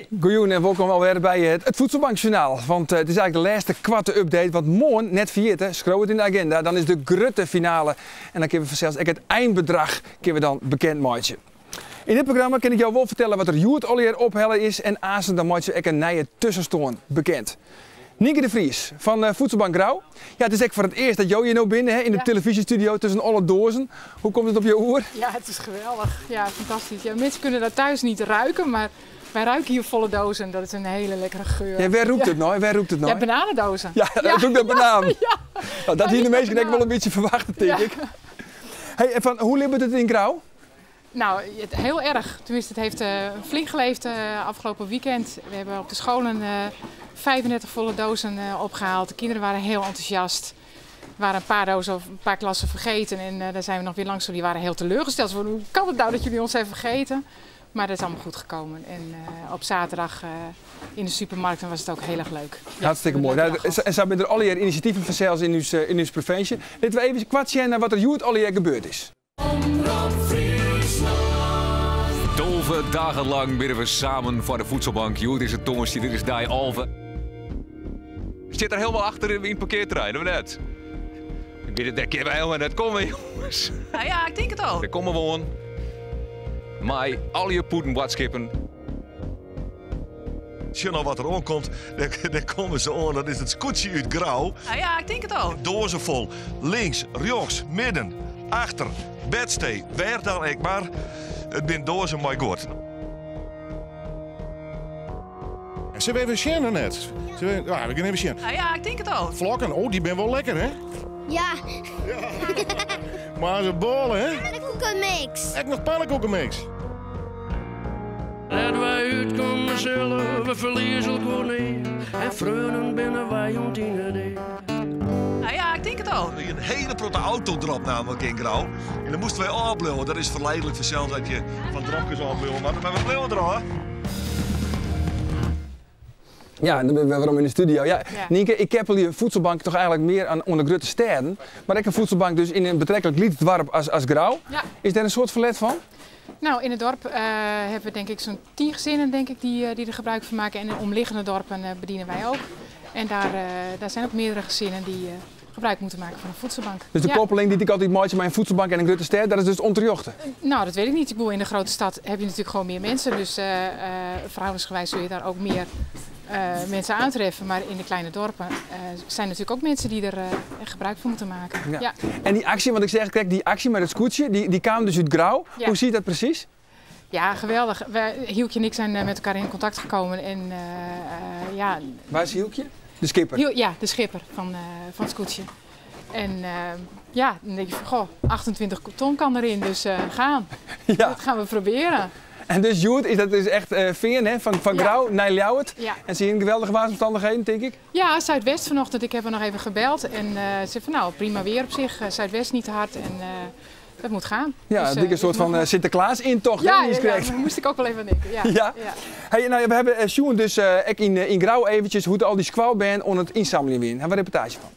Goejûn en wolkom alwer by it Voedselbankjournaal. Want it is eigentlik de lêste koarte update, want moarn, net ferjitte, skriuw it yn de aginda, dan is de grutte finale en dan kinne we fansels ek it einbedrach kinne we dan bekend meitsje. Yn dit programma kin ik jo wol fertelle wat der hjoed allegear ophelle is en aansten dan meitsje we ek in nije tuskenstân bekend. Nynke de Vries fan Voedselbank Grou. Ja, it is ek foar it earst dat jo hjir no binne hè, yn de televyzjestudio tusken alle doazen. Hoe komt it op jo oer? Ja, het is geweldig. Ja, fantastisch. Ja, mensen kunnen dat thuis niet ruiken, maar wij ruiken hier volle dozen. Dat is een hele lekkere geur. Ja, wêr rûkt it nei? Wêr rûkt it nei? Ja, bananendozen. Ja, it rûkt nei bananen. Ja. Nou, dat hiene de minsken ek wol in bytsje ferwachte, tink ik. Hey, en fan, hoe libbet it yn Grou? Nou, heel erg. Tenminste, het heeft flink geleefd afgelopen weekend. We hebben op de scholen 35 volle dozen opgehaald. De kinderen waren heel enthousiast. Er waren een paar dozen of een paar klassen vergeten. En daar zijn we nog weer langs. Die waren heel teleurgesteld. Van, hoe kan het nou dat jullie ons hebben vergeten? Maar dat is allemaal goed gekomen. En op zaterdag in de supermarkt was het ook heel erg leuk. Ja, hartstikke mooi. Nou, en sa binne der allegear inisjativen fansels yn ús, yn ús provinsje. Litte we even koart sjen nei wat der hjoed allegear gebeurd is. 12 dagen lang binne we samen foar de Voedselbank. Hjoed is it tongersdei, dit is dei 11. Stiet der hielendal achter yn it parkearterrein, of net? Dêr kinne wy helemaal net komme, jonges. Nou ja, ik tink it al. Dêr komme we oan mei allegear pûden boadskippen. Sjoch no wat der oankomt. Dêr komme se oan. Dat is it skûtsje út Grou. Nou ja, ik tink it al. Doazen fol. Links, rjochts, midden, achter, bedstee, wêr dan ek mar. It binne doazen mei guod. Sille we even sjen of net? Sille we, ja, we gean even sjen. Nou ja, ik tink it al. Flokken, oh, dy binne wol lekker, hè? Ja. Mar se bôle, hè? Pannenkoekenmix. Ek noch pannenkoekenmix. Dêr't wy útkomme sille, we ferlieze elkoar nea. En freonen binne wy oant yn 'e dea. Nou ja, ik tink it al. Der wie in hiele protte autodrop namelijk yn Grou. En dan moasten wy ôfbliuwe. Dat is ferleidlik fansels dat je fan dropkes ôfbliuwe moatte, mar we bliuwe der ôf. Ja, en dan binne we werom yn de studio. Ja, Nynke, ik keppelje voedselbank toch eigentlik mear oan, oan de grutte stêden. Mar ek in voedselbank dus yn in betreklik lyts doarp as, as Grou. Ja. Is dêr in soad ferlet fan? Nou, in het dorp hebben we denk ik zo'n 10 gezinnen denk ik, die er gebruik van maken. En in de omliggende dorpen bedienen wij ook. En daar zijn ook meerdere gezinnen die gebruik moeten maken van een voedselbank. Dus de koppeling dy't ik altyd meitsje mei in voedselbank en in grutte stêd, dat is dus ûnterjochte? Nou, dat weet ik niet. Ik bedoel, in de grote stad heb je natuurlijk gewoon meer mensen. Dus verhoudingsgewijs zul je daar ook meer mensen aantreffen. Maar in de kleine dorpen zijn natuurlijk ook mensen die er gebruik van moeten maken. Ja. Ja. En die actie, want ik zeg, kijk, die actie met het skûtsje, die kwam dus uit Grou. Ja. Hoe zie je dat precies? Ja, geweldig. Wij, Hielkje en ik zijn met elkaar in contact gekomen. En ja. Waar is Hielkje? De schipper? Ja, de schipper van het skûtsje. En ja, dan denk je van, goh, 28 ton kan erin, dus gaan. Ja. Dat gaan we proberen. En dus hjoed is dat dus echt fearn, hè? Van Ja. Grou naar Ljouwert. Ja. En zie je in geweldige waarsomstandigheden, denk ik? Ja, Zuidwest vanochtend. Ik heb er nog even gebeld. En ze zei van, nou, prima weer op zich. Zuidwest niet te hard en dat moet gaan. Ja, Dus, het is een soort van Sinterklaas-intocht, hè, Ja, die is ja, ja, correct. daar moest ik ook wel even aan denken. Ja. Ja. Ja. Hey, nou, we hebben sjoen dus ek yn Grou eventjes hoe het al die skoalbern oan it ynsammeljen wiene. Hawwe we een reportage fan.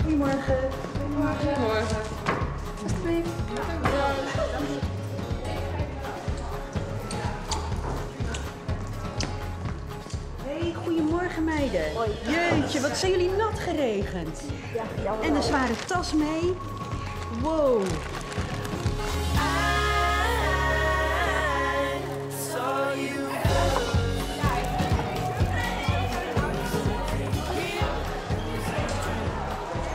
Goedemorgen. Goedemorgen. Alsjeblieft. Hey, goedemorgen meiden. Hoi. Jeetje, wat zijn jullie nat geregend. Ja, jammer. En een zware tas mee. Wow.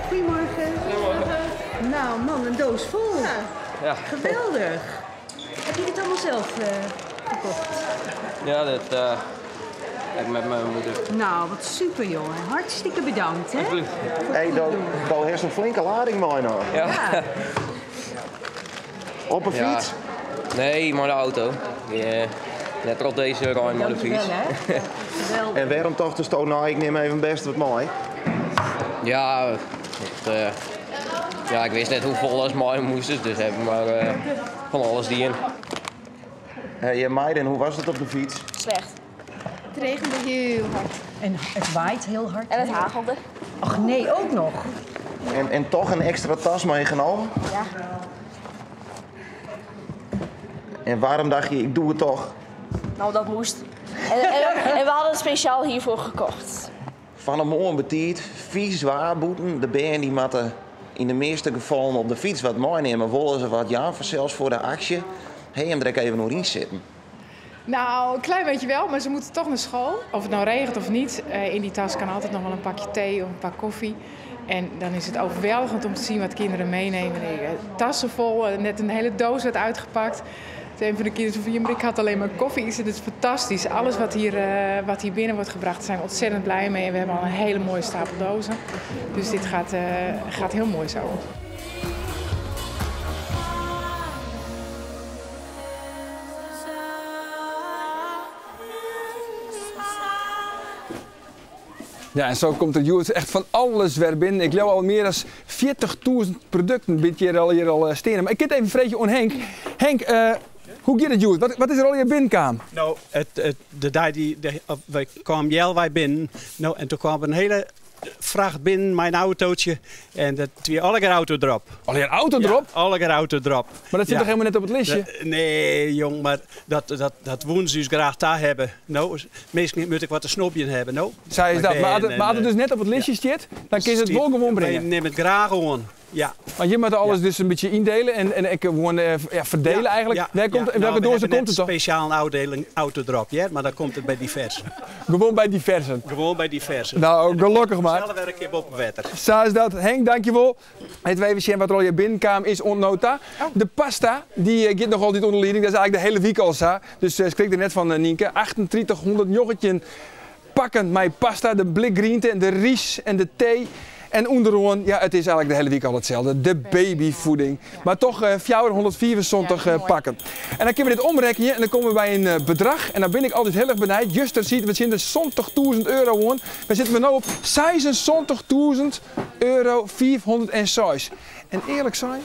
Goedemorgen. Goedemorgen. Nou man, een doos vol. Ja. Geweldig. Heb je dit allemaal zelf gekocht? Ja, dat heb ik met mijn moeder. Nou, wat super jongen. Hartstikke bedankt, hè? Alsjeblieft. Hey, dan heeft een flinke lading mee nou. Ja. Ja. Op een Ja. fiets? Nee, maar de auto. Die net op deze ruim maar de fiets. Dankjewel, hè? Geweldig. En waarom dacht je nou, ik neem even best wat mee? Ja, het, ja, ik wist net hoefolle as mei moast, dus heb ik mar fan alles dien. Hey, Meiden, hoe was het op de fiets? Slecht. Het regende heel hard. En het waait heel hard. En het hagelde. Ach nee, ook nog. En toch een extra tas meegenomen? Ja. En waarom dacht je, ik doe het toch? Nou, dat moest. En we hadden het speciaal hiervoor gekocht. Van een mooi betiet, vies zwaar boeten. De band die matten in de meeste gevallen op de fiets wat meenemen. Wollen ze wat, ja, zelfs voor de actie. Hey, hem er even nog in zitten. Nou, een klein beetje wel, maar ze moeten toch naar school. Of het nou regent of niet, in die tas kan altijd nog wel een pakje thee of een pak koffie. En dan is het overweldigend om te zien wat kinderen meenemen. Tassen vol, net een hele doos werd uitgepakt. Een van de kinderen zei van, ja, maar ik had alleen maar koffie. Ik zei, dat is fantastisch. Alles wat hier binnen wordt gebracht, daar zijn we ontzettend blij mee. En we hebben al een hele mooie stapel dozen. Dus dit gaat heel mooi zo. Ja, en zo komt er Joert echt van alles weer binnen. Ik leeuw al meer dan 40.000 producten binnen hier al stenen. Maar ik kijk even vreetje om Henk. Henk, hoe gaat het Joert? Wat is er al hier binnenkwam? Nou, het, het, de dag die, de, of, wij kwamen wij binnen. Nou, en toen kwam een hele vracht binnen mijn autootje. En dat weer alle keer auto erop. Alle keer auto erop? Ja, alle keer auto erop. Maar dat zit Ja. toch helemaal net op het listje? Dat, nee, jong, maar dat woenen ze dus graag daar hebben. Nou, meestal moet ik wat te snobjen hebben, nou. Zij is dat. Maar als het dus net op het listje zit, dan kun je het wel gewoon brengen. Ik neem het graag gewoon. Ja. Want je moet alles Ja. dus een beetje indelen en ik gewoon ja, verdelen Ja, eigenlijk. ja, Waar komt, ja. in welke Nou, we doos hebben komt net het toch? Speciaal een afdeling autodrop, ja, maar dan komt het bij diverse. Gewoon bij diverse. Gewoon bij diverse. Nou, gelukkig maar. Zelf werk ik op wetter. Zo is dat. Henk, dankjewel. Het even zien wat er al je binnenkwam is onnota. De pasta, die gaat nog altijd onder leiding. Dat is eigenlijk de hele week al zo. Dus schrik er net van, Nienke. 3800 joggetje pakken mijn pasta, de blik groente en de ries en de thee. En onderhoorn, ja, het is eigenlijk de hele week al hetzelfde. De babyvoeding. Maar toch 474 pakken. En dan kunnen we dit omrekenen en dan komen we bij een bedrag. En dan ben ik altijd heel erg benijd. Juster ziet, we zitten 70.000 euro aan. We zitten we nu op zesenzeventigduizend euro 406. En eerlijk zijn,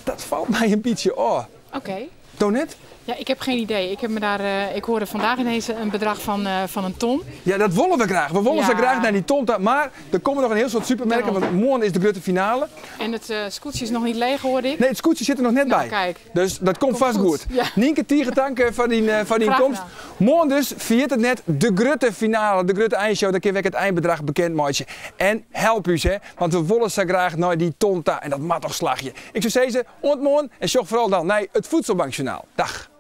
dat valt mij een beetje op. Oké. Toch net? Ja, ik heb geen idee. Ik heb me daar, ik hoorde vandaag ineens een bedrag van een ton. Ja, dat willen we graag. We willen zo Ja. graag naar die ton. Maar er komen nog een heel soort supermerken, Daarom. want morgen is de grote finale. En het scootje is nog niet leeg, hoorde ik. Nee, het scootje zit er nog net Nou, bij. Kijk. Dus dat komt vast goed. goed. Ja. Nienke Tiege, dank voor die Graag komst. gedaan. Morgen dus viert het net de grote finale, de grote eindshow. Dan kunnen we het eindbedrag bekend maken. En help u, hè, want we willen zo graag naar die tonta en dat mattochslagje. Ik zou zeggen, ontmoen en zorg vooral dan naar het Voedselbankjournaal. Dag.